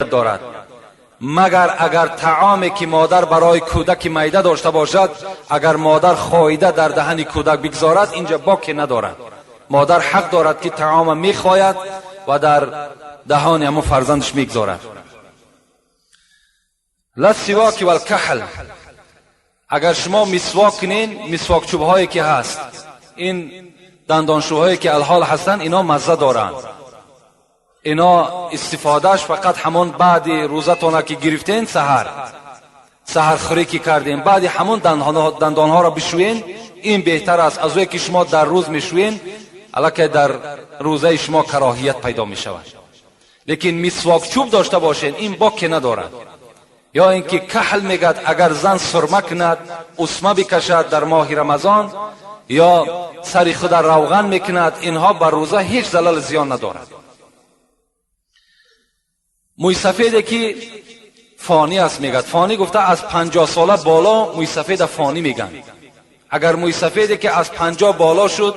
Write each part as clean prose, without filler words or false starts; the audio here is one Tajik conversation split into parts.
Дорад, магар агар таоме ки модар барои кӯдаки майда дошта бошад, агар модар хоида дар даҳани кӯдак бигзорад, инҷа боке надорад. Модар ҳақ дорад, ки таома мехояд ва дар даҳони ҳамон фарзандаш мегзорад. Лассивоки валкаҳл. Агар шумо мисвок кунен, мисвокчӯбҳое ки ҳаст, ин дандоншӯҳое ки алҳол ҳастанд, ино мазза доранд. Ино истифодааш фақат ҳамон баъди рӯзатона ки гирифтен, саҳар саҳархӯрӣ ки кардем, баъди ҳамон дандонҳоро бишӯен, ин беҳтар аст аз ое ки шумо дар рӯз мешӯен. Аллакай дар рӯзаи шумо кароҳият пайдо мешавад. Лекин мисвокчӯб дошта бошен, ин боке надорад. Ё ин ки каҳл мегӯяд, агар зан сурма кунад, усма бикашад дар моҳи Рамазон ё сари худа равған мекунад, инҳо бар рӯза ҳеҷ залал зиён надорад. Мӯйсафеде ки фонӣ аст, мегӯяд. Фонӣ гуфта, аз 50 сола боло мӯйсафеда фонӣ мегӯянд. Агар мӯйсафеде ки аз 50 боло шуд,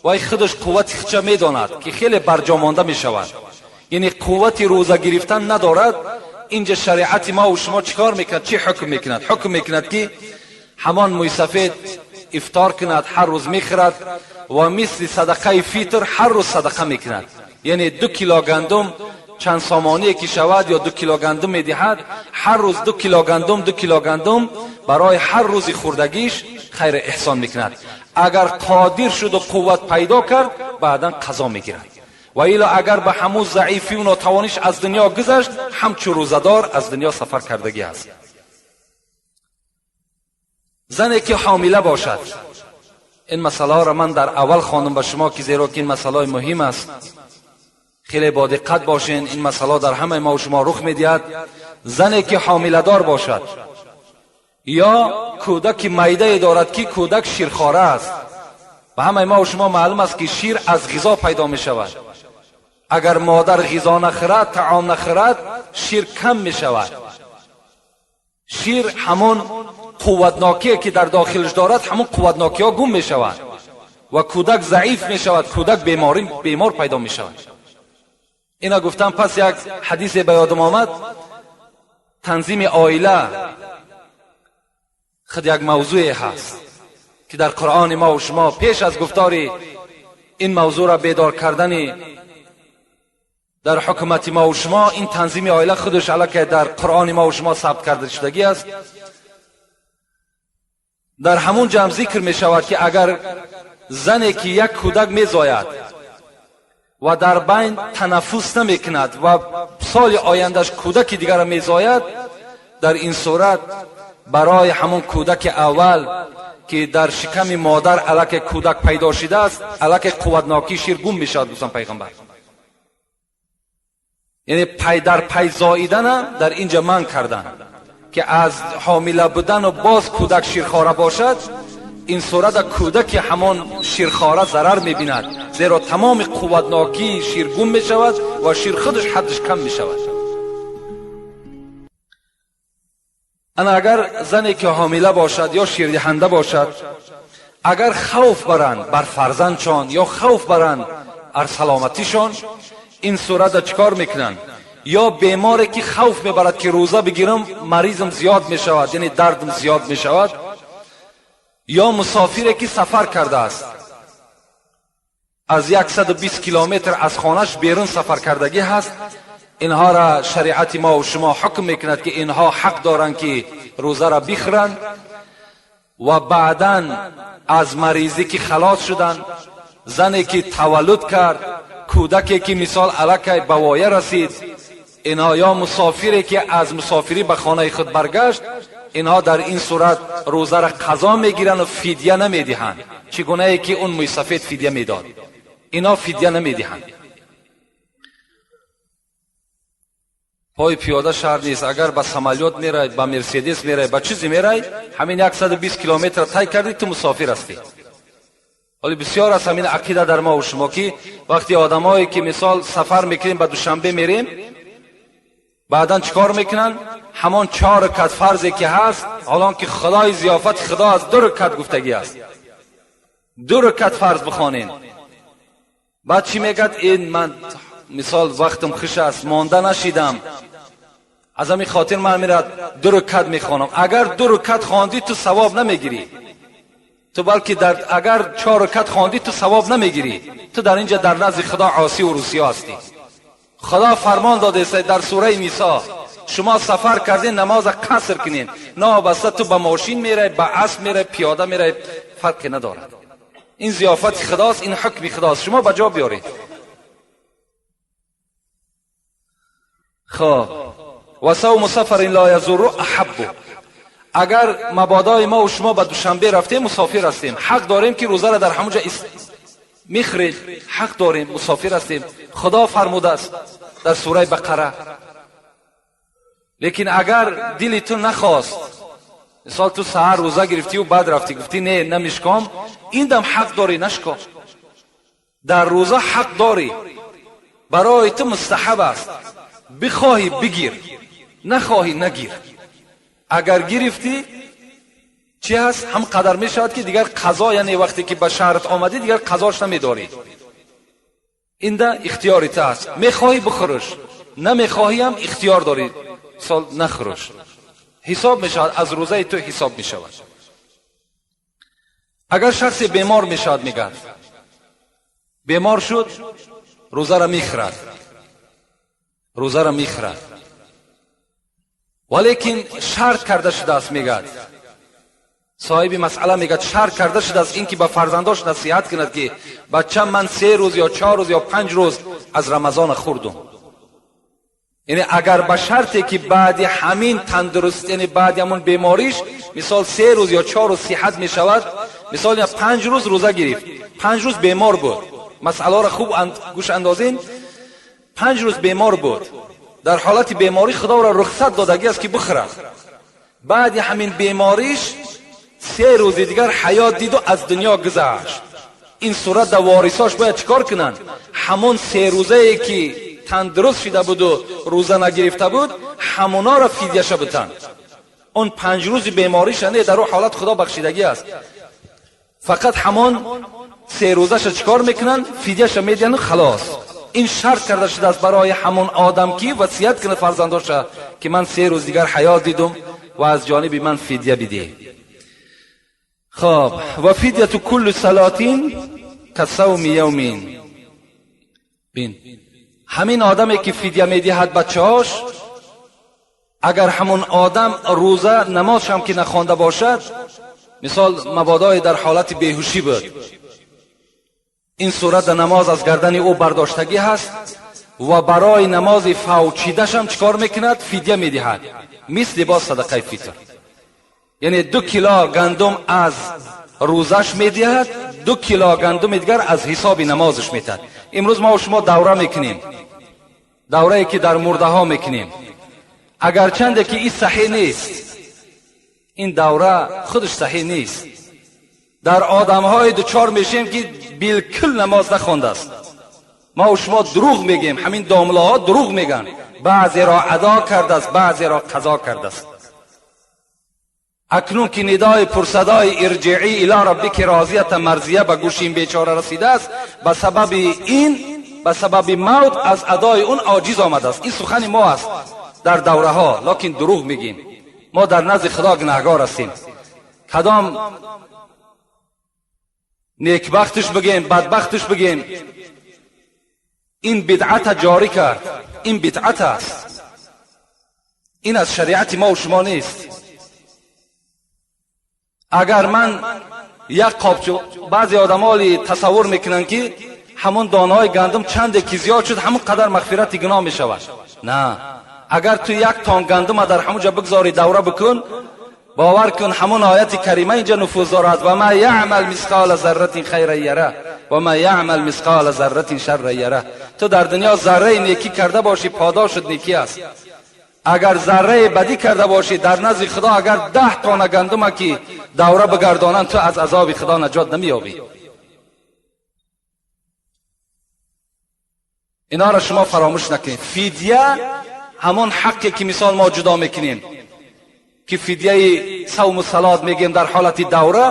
вай худаш қуввати худша медонад, ки хеле барҷомонда мешавад, яъне қуввати рӯза гирифтан надорад, инҷа шариати мо шумо чӣ кор мекунад, чӣ ҳукм мекунад? Ҳукм мекунад, ки ҳамон мӯйсафед ифтор кунад, ҳар рӯз мехӯрад ва мисли садақаи фитр ҳар рӯз садақа мекунад, яъне 2 кило гандум, чанд сомоние ки шавад, ё 2 кило гандум медиҳад, ҳар рӯз 2 кило гандум, 2 кило гандум барои ҳар рӯзи хӯрдагиш хайр эҳсон мекунад. Агар қодир шуду қувват пайдо кард, баъдан қазо мегирад. Ва ило агар ба ҳамун заифию нотавониш аз дунё гузашт, ҳамчун рӯзадор аз дунё сафар кардагӣ аст. Зане ки ҳомила бошад. Ин масъалаҳоро ман дар аввал хондам ба шумо, ки зеро ки ин масъалаҳои муҳим аст, хеле бо диққат бошен. Ин масъала дар ҳамаи мо шумо рух медиҳад. Зане ки ҳомиладор бошад ё кӯдаки майдае дорад, ки кӯдак ширхора аст, ба ҳамаи мо шумо маълум аст, ки шир аз ғизо пайдо мешавад. Агар модар ғизо нахӯрад, таом нахӯрад, шир кам мешавад. Шир ҳамон қувватнокие ки дар дохилаш дорад, ҳамон қувватнокиҳо гум мешавад ва кӯдак заиф мешавад, кӯдак бемор пайдо мешавад. Ина гуфтам, пас як ҳадисе ба ёдам омад. Танзими оила худ як мавзӯе ҳаст, ки дар Қуръони мо шумо пеш аз гуфтори ин мавзӯъро бедор кардани дар ҳукумати мо шумо, ин танзими оила худаш аллакай дар Қуръони мо шумо сабт карда шудагӣ аст. Дар ҳамун ҷамъ зикр мешавад, ки агар зане ки як кӯдак мезояд ва дар байн танаффус намекунад ва соли ояндаш кӯдаки дигарро мезояд, дар ин сурат барои ҳамон кӯдаки аввал, ки дар шиками модар аллакай кӯдак пайдо шудааст, аллакай қувватнокии шир гум мешавад, гуфтан пайғамбар. Яъне пай дар пай зоидана дар инҷа манъ карданд, ки аз ҳомила будану боз кӯдак ширхора бошад, ин сурата кӯдаки ҳамон ширхора зарар мебинад, зеро тамоми қувватнокии шир гум мешавад ва шир худаш ҳаддаш кам мешавад. Ана агар зане ки ҳомила бошад ё ширдиҳанда бошад, агар хавф баранд бар фарзандшон ё хавф баранд бар саломатишон, ин сурата чӣ кор мекунанд? Ё беморе ки хавф мебарад, ки рӯза бигирам, маризм зиёд мешавад, яъне дардм зиёд мешавад, ё мусофире ки сафар кардааст, аз 120 километр аз хонаш берун сафар кардагӣ ҳаст, инҳоро шариати мо шумо ҳукм мекунад, ки инҳо ҳақ доранд, ки рӯзаро бихӯранд ва баъдан аз маризӣ ки халос шуданд, зане ки таваллуд кард, кӯдаке ки мисол аллакай ба воя расид, инҳо ё мусофире ки аз мусофирӣ ба хонаи худ баргашт, инҳо дар ин сурат рӯзаро қазо мегиранд ва фидя намедиҳанд. Чӣ гунае ки он мӯйсафед фидя медод, инҳо фидя намедиҳанд. Пой пиёда шаҳр нест. Агар ба самолёт мерай, ба Мерседес мерай, ба чизе мерай, ҳамин 120 километр тай кардӣ, ту мусофир ҳастӣ. Ҳоли бисёр аст ҳамин ақида дар мо шумо, ки вақти одамое ки мисол сафар мекунем, ба Душанбе мерем, баъдан чӣ кор мекунанд? Ҳамон чор ракат фарзе ки ҳаст, ҳолон ки худои зиёфати худо аз ду ракат гуфтагӣ аст, ду ракат фарз бихонем. Баъд чӣ мегӯяд? Ин ман мисол вақтам хуш аст, монда нашидам. Аз ҳамин хотир ман мерад 2 ракат мехонам. Агар 2 ракат хондӣ, ту савоб намегирӣ. Ту балки агар 4 ракат хондӣ, ту савоб намегирӣ. Ту дар инҷа дар назди Худо оси ва русия ҳастӣ. Худо фармон додааст дар сураи Нисо: шумо сафар кардин, намоза қаср кунин. Новобаста ту ба мошин мерай, ба асп мерай, пиёда мерай, фарқе надорад. Ин зиёфати Худост, ин ҳукми Худост, шумо ба ҷо биёред. Хоб, ва савму сафарин ла язурру аҳаббу. Агар мабодои мо ва шумо ба Душанбе рафтем, мусофир ҳастем, ҳақ дорем ки рӯзаро дар ҳамонҷа мехӯрем, ҳақ дорем, мусофир ҳастем. Худо фармудааст дар сураи Бақара. Лекин агар дили ту нахост, мисол ту саҳар рӯза гирифтиву баъд рафтӣ, гуфтӣ не, намешком, ин дам ҳақ дорӣ, нашком. Дар рӯза ҳақ дорӣ, барои ту мустаҳаб аст. Бихоҳӣ бигир, нахоҳӣ нагир. Агар гирифтӣ, чӣ ҳаст? Ҳам қадар мешавад ки дигар қазо, яъне вақте ки ба шаҳрат омадӣ, дигар қазош намедорӣ. Инда ихтиёри ту аст. Мехоҳӣ бихӯрш, намехоҳиам ихтиёр дорӣ, мисол нахӯрш. Ҳисоб мешавад, аз рӯзаи ту ҳисоб мешавад. Агар шахсе бемор мешавад, мегӯяд бемор шуд, рӯзаро мехӯрад, рӯзаро мехӯрад, валекин шарт карда шудааст, мегӯяд соҳиби масъала, мегӯяд шарт карда шудааст ин ки ба фарзандош насиҳат кунад ки бача, ман 3 рӯз ё 4 рӯз ё 5 рӯз аз Рамазона хӯрдум. Яъне агар ба шарте ки баъди ҳамин тандуруст, яъне баъди ҳамон бемориш, мисол 3 рӯз ё 4 рӯз сиҳат мешавад, мисол 5 рӯз рӯза гирифт, 5 рӯз бемор буд. Масъаларо хуб гӯш андозин. 5 рӯз бемор буд. Дар ҳолати беморӣ Худоро рухсат додагӣ аст ки бихӯрад. Баъди ҳамин бемориш 3 рӯзи дигар ҳаёт диду аз дунё гузашт. Ин сурат дар ворисош бояд чӣ кор кунанд? Ҳамон 3 рӯзае ки тандуруст шида буду рӯза нагирифта буд, ҳамонаро фидяша битанд. Он 5 рӯзи бемориша не, дар ӯ ҳолат Худо бахшидагӣ аст. Фақат ҳамон 3 рӯзаша чӣ кор мекунанд? Фидяша медиҳанду халос. Ин шарт карда шудааст барои ҳамон одам ки васият кунад фарзандоша ки ман 3 рӯз дигар ҳаёт дидум ва аз ҷониби ман фидя бидеҳ. Хоб, ва фидяту кулли салотин касавми явмин. Бин, ҳамин одаме ки фидя медиҳад бачаҳош, агар ҳамон одам рӯза намозшам ки нахонда бошад, мисол мабодое дар ҳолати беҳушӣ буд, ин сурат намоз аз гардани ӯ бардоштагӣ ҳаст ва барои намози фавчидашам чӣ кор мекунад? Фидя медиҳад, мисли боз садақаи фитр. Яъне 2 кило гандум аз рӯзаш медиҳад, 2 кило гандуми дигар аз ҳисоби намозаш медиҳад. Имрӯз мо шумо давра мекунем, даврае ки дар мурдаҳо мекунем. Агарчанде ки ин саҳеҳ нест, ин давра худаш саҳеҳ нест. Дар одамҳое дучор мешем ки билкул намоз нахондааст. Мо шумо дурӯғ мегем, ҳамин домлаҳо дурӯғ мегӯянд. Баъзеро адо кардааст, баъзеро қазо кардааст. Акнун ки нидои пурсадои ирҷиӣ ило раббики розията марзия ба гӯши ин бечора расидааст, ба сабаби ин, ба сабаби мавт аз адои он оҷиз омадааст. Ин сухани мо аст дар давраҳо, лекин дурӯғ мегем. Мо дар назди Худо гунаҳгор ҳастем. Кадом некбахтиш бигем, бадбахтиш бигем, ин бидъата ҷорӣ кард. Ин бидъат аст, ин аз шариати мо шумо нест. Агар ман як қобчо, баъзе одамоли тасаввур мекунанд ки ҳамон донаҳои гандум чанде ки зиёд шуд, ҳамон қадар мағфирати гуноҳ мешавад. На, агар ту 1 тон гандума дар ҳамон ҷо бигзорӣ, давра бикун, бовар кун, ҳамон ояти карима инҷа нуфуз дорад: ва ма яъмал мисқола зарратин хайран яра ва ма яъмал мисқола зарратин шарран яра. Ту дар дунё зарраи некӣ карда бошӣ, подошат некӣ аст. Агар зарраи бадӣ карда бошӣ, дар назди Худо агар 10 тона гандума ки давра бигардонанд, ту аз азоби Худо наҷот намеёбӣ. Инҳоро шумо фаромӯш накунед. Фидя ҳамон ҳаққе ки мисол мо ҷудо мекунем, ки фидяи савму салот мегӯем дар ҳолати давра,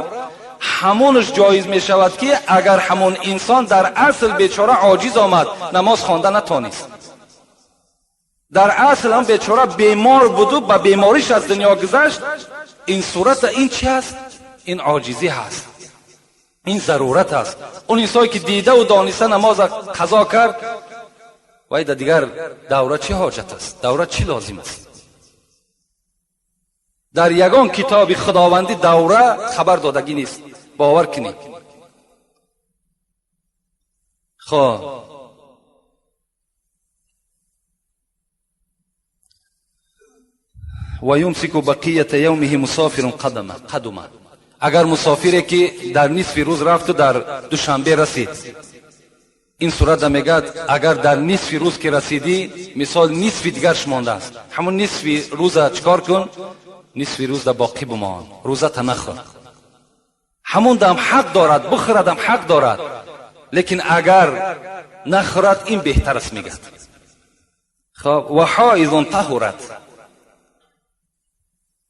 ҳамонаш ҷоиз мешавад ки агар ҳамон инсон дар асл бечора оҷиз омад, намоз хонда натонист. Дар асл ҳам бечора бемор буду ба бемориш аз дунё гузашт. Ин сурата ин чи аст? Ин оҷизӣ ҳаст, ин зарурат аст. Он инсое ки дидаву дониста намоза қазо кард, вай дар дигар давра чӣ ҳоҷат аст? Давра чӣ лозим аст? Дар ягон китоби худовандӣ давра хабар додагӣ нест, бовар кунед. Хоб, ва юмсику бақията явмиҳи мусофирун қадума. Агар мусофире ки дар нисфи рӯз рафту дар Душанбе расид, ин сурата мегӯяд, агар дар нисфи рӯз ки расидӣ, мисол нисфи дигарш мондааст, ҳамун нисфи рӯза чикор кун? Нисфи рӯзда боқӣ бимон, рӯзата нахӯр. Ҳамун дам ҳақ дорад бихӯрадам, ҳақ дорад, лекин агар нахӯрад ин беҳтар аст, мегӯяд. Хоб, ва ҳоизун таҳурат.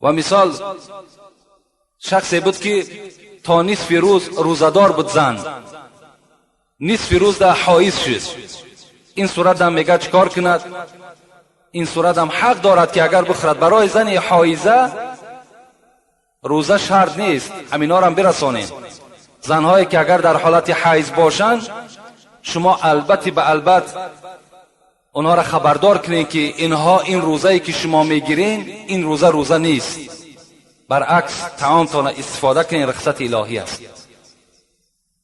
Ва мисол шахсе буд ки то нисфи рӯз рӯзадор буд, зан нисфи рӯзда ҳоиз шуд. Ин суратам мегӯяд чикор кунад? Ин суратам ҳақ дорад ки агар бихӯрад. Барои зани ҳоиза рӯза шарт нест, ҳаминорам бирасонем. Занҳое ки агар дар ҳолати ҳайз бошанд, шумо албатти ба албат онҳоро хабардор кунед ки инҳо ин рӯзае ки шумо мегирен, ин рӯза рӯза нест, баръакс таомтона истифода кунед, рухсати илоҳӣ аст.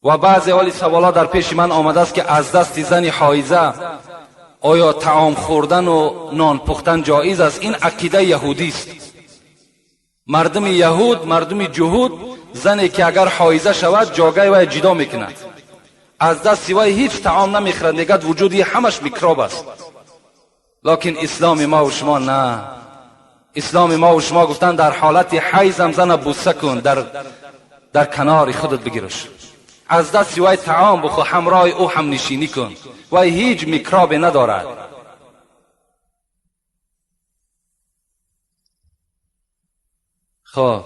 Ва баъзе ҳоли саволҳо дар пеши ман омадааст ки аз дасти зани ҳоиза оё таом хӯрдану нон пухтан ҷоиз аст? Ин ақидаи яҳудист. Мардуми яҳуд, мардуми ҷуҳуд, зане ки агар ҳоиза шавад, ҷогаи вай ҷидо мекунад, аз дасти вай ҳеҷ таом намехӯрад, мегӯяд вуҷуди ҳамаш микроб аст. Локин исломи мо шумо на. Исломи мо шумо гуфтан дар ҳолати ҳайзам зана бӯса кун, дар канори худат бигираш, аз дасти вай таом бихӯр, ҳамроҳи ӯ ҳамнишинӣ кун, вай ҳеҷ микробе надорад. خب،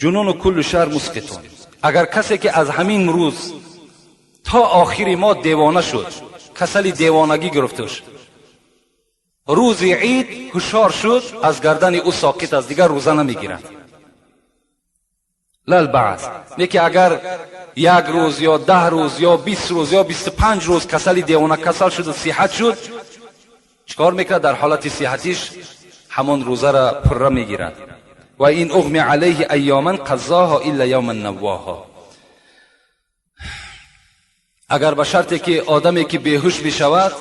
جنون کل شهر مسقطون. اگر کسی که از همین روز تا آخری ما دیوانه شد، کسلی دیوانگی گرفتش، روز عید هوشیار شد، از گردن او ساقط از دیگر روزه نمیگیرد. للبعض نه که اگر یک روز یا 10 روز یا 20 روز یا 25 روز کسلی دیوانه کسل شد و صحت شد، چکار میکرد؟ در حالت صحتیش همون روزه را پره میگیرد. و این اغمی علیه ایاما قضاها الا یوما نواها. اگر به شرطی که آدمی که بیهوش میشود،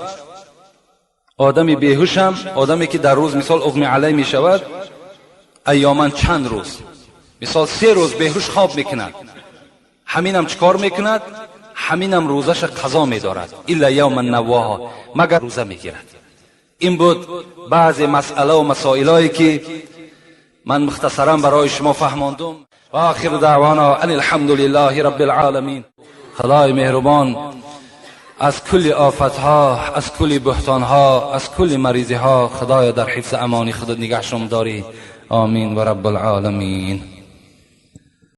آدمی بیهوش هم، آدمی که در روز مثال اغمی علیه میشود، ایاما چند روز، مثال 3 روز بیهوش خواب میکند، همینم چکار میکند؟ همینم روزش قضا میدارد. الا یوما نواها، مگر روزه میگیرد. این بود بعض مسئله و مسائلایی که من مختصرا برای شما فهماندم. و آخر دعوانا ان الحمد لله رب العالمین. خدای مهربان از کل آفتها، از کل بحتانها، از کل مریضیها خدایا در حفظ امانی خودت نگهشم داری. آمین و رب العالمین.